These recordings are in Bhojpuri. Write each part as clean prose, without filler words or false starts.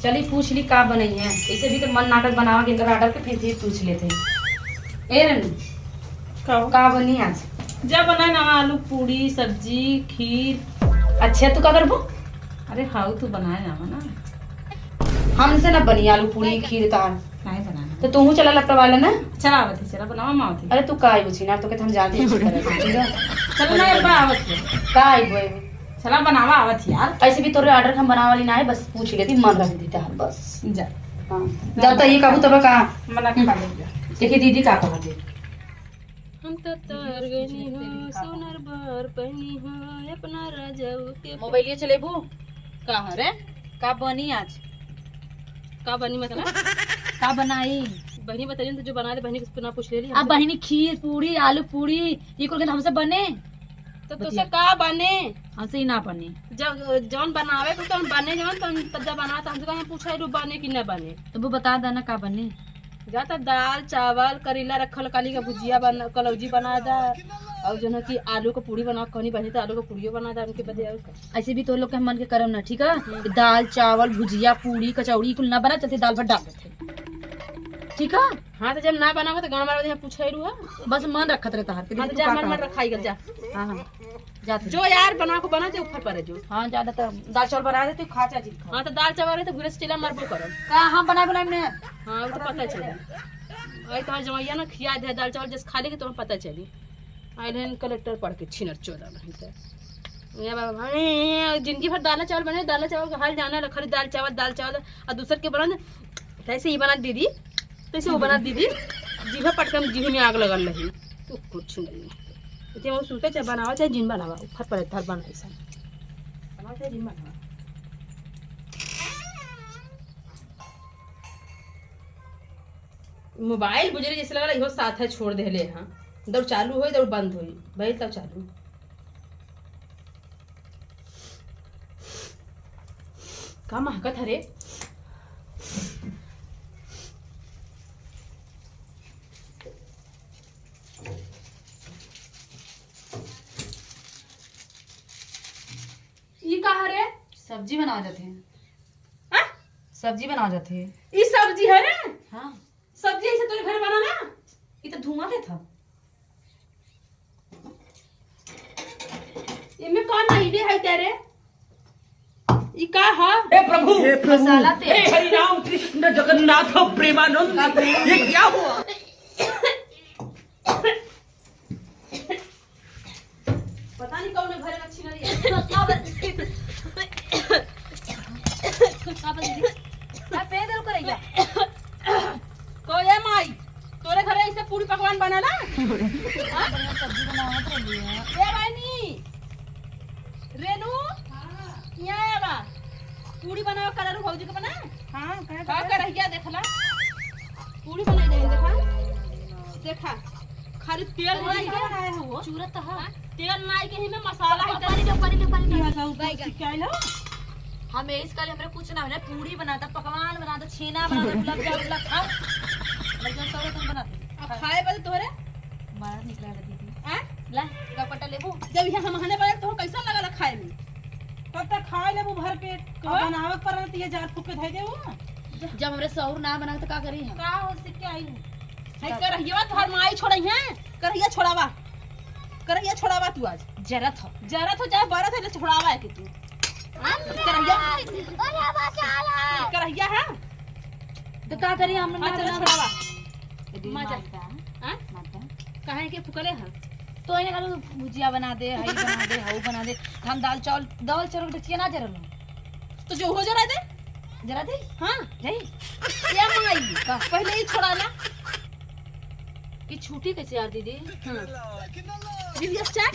चली पूछ ली का बनई है। ऐसे भी तो मन नाटक बनावा के इनका ऑर्डर के फिर भी पूछ लेते हैं। ए रनी, कहो। का बनी आज? जा बनाए ना आलू पूरी सब्जी खीर। अच्छा तू का करबो? अरे how तू बनाए ना ना। हमसे ना बनी आलू पूरी खीर तार। नहीं बनाना। तो तू चला लपटा वाला ना। चला आवत है, चला बनावा मावती। अरे तू का आइबो छी ना तो के हम जानते हैं तरह से, ठीक है? चल ना अब्बा आवत है। का आइबो एगो? चला बनावा आवत है यार। ऐसे भी तोरे ऑर्डर हम बनावा वाली ना है, बस पूछ लेती मन रख देता है बस। जा। हाँ जाता ये काबू तब का मना खा ले जा। देखिए दीदी का कहत है। हम तो तर गनी हो सोनर बर पहनी हो अपना राजाऊ के मोबाइलिए चलेबू? का रे? का बनी आज? का बनी मतलब? का बनाई? बहनी बताइए तो जो बना दे बहनी को ना पूछ ले ली। अब बहनी खीर पूरी आलू पूरी ये कुल के हमसे बने? तो तुझसे का बने? हमसे ही ना बने। जब जौन बनावे को तौन बने, जौन तौन तब जब बना तो हमसे कहाँ पूछा रू बने कि न बने। तो वो बता देना का बने। जाता दाल चावल करेला रखल काली का भुजिया बना कलौजी बना दा और जो है कि आलू का पूरी बना कहनी बनी तो आलू का पूरियो बना दा उनके बदे और का। ऐसे भी तो लोग के हम मन के करम ना, ठीक है? दाल चावल भुजिया पूरी कचौड़ी कुल ना बना चलते दाल भात डाल देते, ठीक है? हाँ तो जब ना बनाओ तो गाँव मार पूछा रू है। बस मन रखत रहता है। हाँ तो जा मन मन रखाई गल जा। हाँ हाँ जाते। जो यार बना को बना जो ऊपर पर है जो। हाँ ज्यादा तो दाल चावल बना देती खा चाची खा। हाँ तो दाल चावल है तो घुरे से चिला मरबो करो। का हम बनाए बनाए में? हाँ वो तो पता चली आई तुम्हारे जमैया ना खिया दे दाल चावल जैसे खा लेगी तुम्हें पता चली। आए रहन कलेक्टर पढ़ के छिनर चोदा नहीं तो ये बाबा भाई जिंदगी भर दाल चावल बने दाल चावल का हाल जाना खाली दाल चावल दाल चावल और दूसर के बना तैसे ही बना दीदी तैसे वो बना दीदी जीभा पटकम जीभ में आग लगल रही तो कुछ नहीं। इतने वो सूते चाहे बनावा चाहे जिन बनावा ऊपर पर धर बना ऐसा बनावा चाहे जिन बनावा। मोबाइल बुझे जैसे लगा इहो साथ है छोड़ देले। हाँ दौड़ चालू होई दौड़ बंद होई भाई तब चालू। का महकत हरे? ई का हरे? सब्जी बना जाते हैं। हाँ? सब्जी बना जाते हैं। ई सब्जी है रे? हाँ सब्जी ऐसे तोरे घर बना ना? ये तो धुआं देता। इमे कौन नहीं है तेरे? ई का है? हे प्रभु, मसाला तेल। हे हरि राम कृष्ण जगन्नाथ प्रेमानंद, ये क्या हुआ? पता नहीं कौन घर अच्छी नहीं है। मैं पे दल करेगा। को ये माई तोरे घरे ऐसे पूरी पकवान बनाला? सब्जी बनावत रही है। ए बहनी रेनू यहाँ आया बा पूरी बनाओ करारू भौजी के बना। हां कहे का करहिया देखला पूरी बनाई दे देखा देखा खाली तेल नहीं के बनाए हो वो चूरत है। तेल नहीं के ही में मसाला है। पानी दो पानी दो पानी दो। क्या लो? हम इस कल हमरे कुछ ना बना पूरी बनाता पकवान बनाता छेना बनाता गुलाब जामुन गुलाब खा लेकिन सब तुम बनाते। अब खाए बदे तोरे मारा निकला ला दीदी। हां ला गपटा लेबू। जब यहाँ हम हने बने तो कैसा लगला खाए में? तब तक खाए लेबू भर पेट। बनावत पर रहती है जार फूक के धई देबू। जब हमरे सौर ना बना तो का करी हम? का हो से क्या आई है करहिया तोहर माई छोड़ई है करहिया छोड़ावा करहिया छोड़ावा तू आज जरत हो जरत हो चाहे बरत है छोड़ावा है कि तू करहिया करहिया है तो का करी हम? हां चलो छोड़ावा मजा हां माता काहे के फुकले है? तो इने कहलू भुजिया बना दे हई बना दे हऊ बना दे। हम दाल चावल के ना जरल तो जो हो जरा दे जरा दे। हां जाई या माई पहले ही छोड़ा ना। ये छूटी कैसे यार दीदी? हां दीदी अच्छा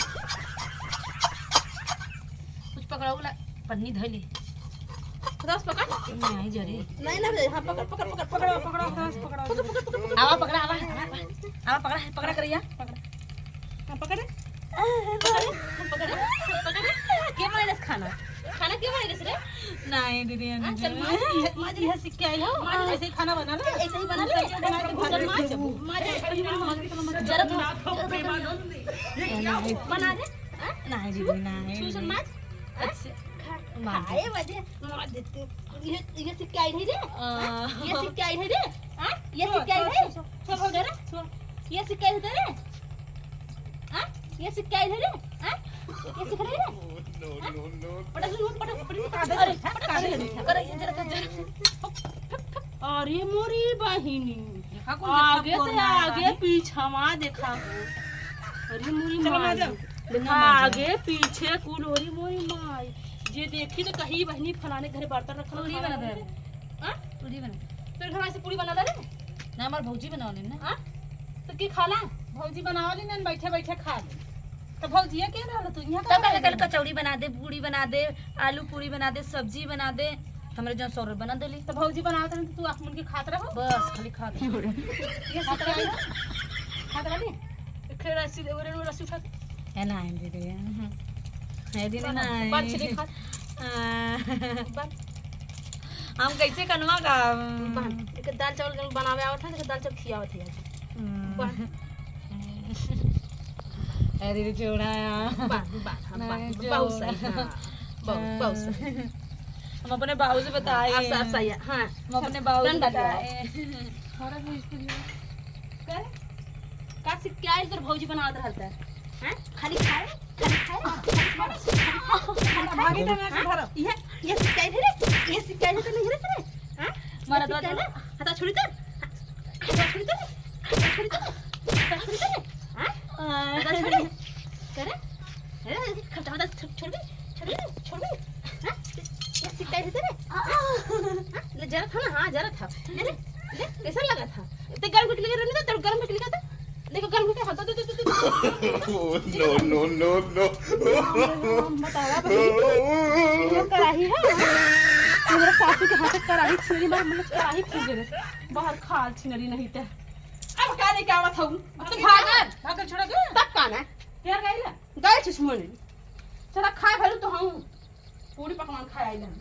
कुछ पकड़ाऊ ला पन्नी धइली दस पकड़ नहीं जरी नहीं ना हां पकड़ पकड़ पकड़ पकड़ो पकड़ो दस पकड़ो पकड़ पकड़ पकड़ आवा पकड़ा आवा आवा पकड़ा पकड़ा करिया पकड़ हां पकड़ पकड़ पकड़ के बनाइलस खाना खाना के बनाइलस रे? नहीं दीदी चल माँ माँ यह सीख के आई हो ऐसे ही खाना बना ले ऐसे ही बना ले चल माँ माँ जरा तो बना दे नहीं दीदी नहीं चल माँ अच्छा खाए बजे मार देते। ये ये सिक्का आई नहीं रे, ये सिक्का आई नहीं रे, हां ये सिक्का आई रे, छोड़ दे रे, ये सिक्का आई रे, हां ये सिक्का आई रे, हां ये सिक्का रे। No, no, no. पटक पटक पटक, अरे पटक अरे ये जरा जरा। अरे मोरी बहिनी आगे ते आगे पीछवा देखा। अरे मोरी माई देखा आगे पीछे कुल। अरे मोरी माई जे देखी तो कही बहनी फलाने घरे बर्तन रखल। पूरी बना दे। हां पूरी बना दे। तेरे घर से पूरी बना दे रे ना, हमार भौजी बनावली ना। हां तो की खाला? भौजी बनावली ना, बैठे बैठे खा ले। तो भौजिया के रहल तू यहाँ? तब कल कल कचौड़ी बना दे, पूरी बना दे, आलू पूरी बना दे, सब्जी बना दे, हमरे जो सौर बना देली। तो भौजी बनावत रही तो तू आँख मूंद के खात रहो? बस खाली खा ले। ये खात रही, खात रही। फिर रस्सी दे, ओरे रस्सी उठा है ना दीदी, है दीदी ना। बांध छे खा बांध। हम कैसे कनवा का बांध। एक दाल चावल बनावे आवत है, दाल चावल खियावत है। बांध। है दीदी चूड़ा। बांध बांध बांध, बहुत सही, हां बहुत बहुत सही। हम अपने बाबू से बताए। अब सही है। हां हम अपने बाबू से बताए। थोड़ा भी इसको कर का सिक्का आइल तोर भौजी बनावत रहल त। हां खाली खाए खाली खाए खाली भागी तो मैं धरो। ये सिक्का आइल रे, ये सिक्का आइल तो नहीं रे तेरे। हां मारा दो हाथा छोड़ी तो, हाथा छोड़ी तो, हाथा छोड़ी तो, हाथा छोड़ी तो, हां हाथा छोड़ी करे अरे खटा खटा छोड़ दे, छोड़ दे, छोड़ दे। हां ये सिक्का आइल तेरे। हां ले जरा था ना, हां जरा था, ले ले ले कैसा लगा था? इतने गर्म करके लेके रहने दो, गर्म करके लेके आता देखो, गर्म करके हाथ दो दो दो। No, no, no, no. बतावा ये कढ़ाई है, मेरे सासू के हाथ से कढ़ाई छिनरी मार, मतलब कढ़ाई फूक गए बाहर खाल छिनरी नहीं ते। अब का नहीं का आवत हूं तो भागल भागल छोड़ा के तब का ना यार गइला गए छिस मोने चला खाए भरू तो हम पूरी पकवान खाए आइल हम।